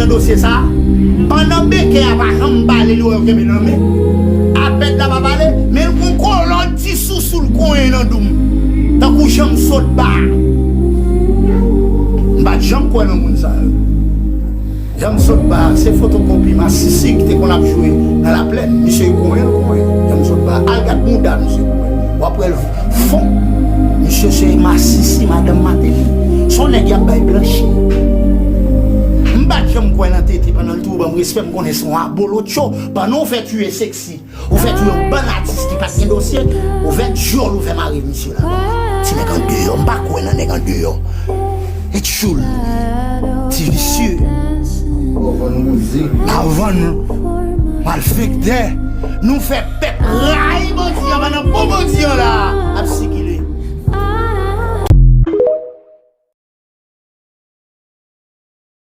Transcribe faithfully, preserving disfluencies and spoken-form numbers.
dosye sa a. Pandan Beke a pa janm pale, li wè yo kenbe nan men. Apèd la pa pale, men l gon kolòn ti sousou l konyen nan dou m. Tankou jan m sot ba a. M pa t janm kwè nan moun sa yo. Jan m sot ba a, se fotokopi masisi ki te konn ap jwe nan Laplèn. Misye konyen l konyen. Jan m sot ba a, al gad mouda misye konyen. W ap wè l fon. Misye se masisi madanm Mateli. Se yon nèg y ap bay blanchi. M pa t janm kwè nan Tete pandan l toujou ban m respè, m konnen se yon abolotcho. Pandan w fè tiye seksi, ou fè tiye yon bann atis ki pa t gen dosye, ou fè dyòl, ou fè mare misye la. Ti nèg andeyò, m pa kwè nan nèg andeyò. E tchoul. Ti visye. Avan nou malfektè, nou fè pèp rayi bandi an pandan bon bandi an la ap sikile.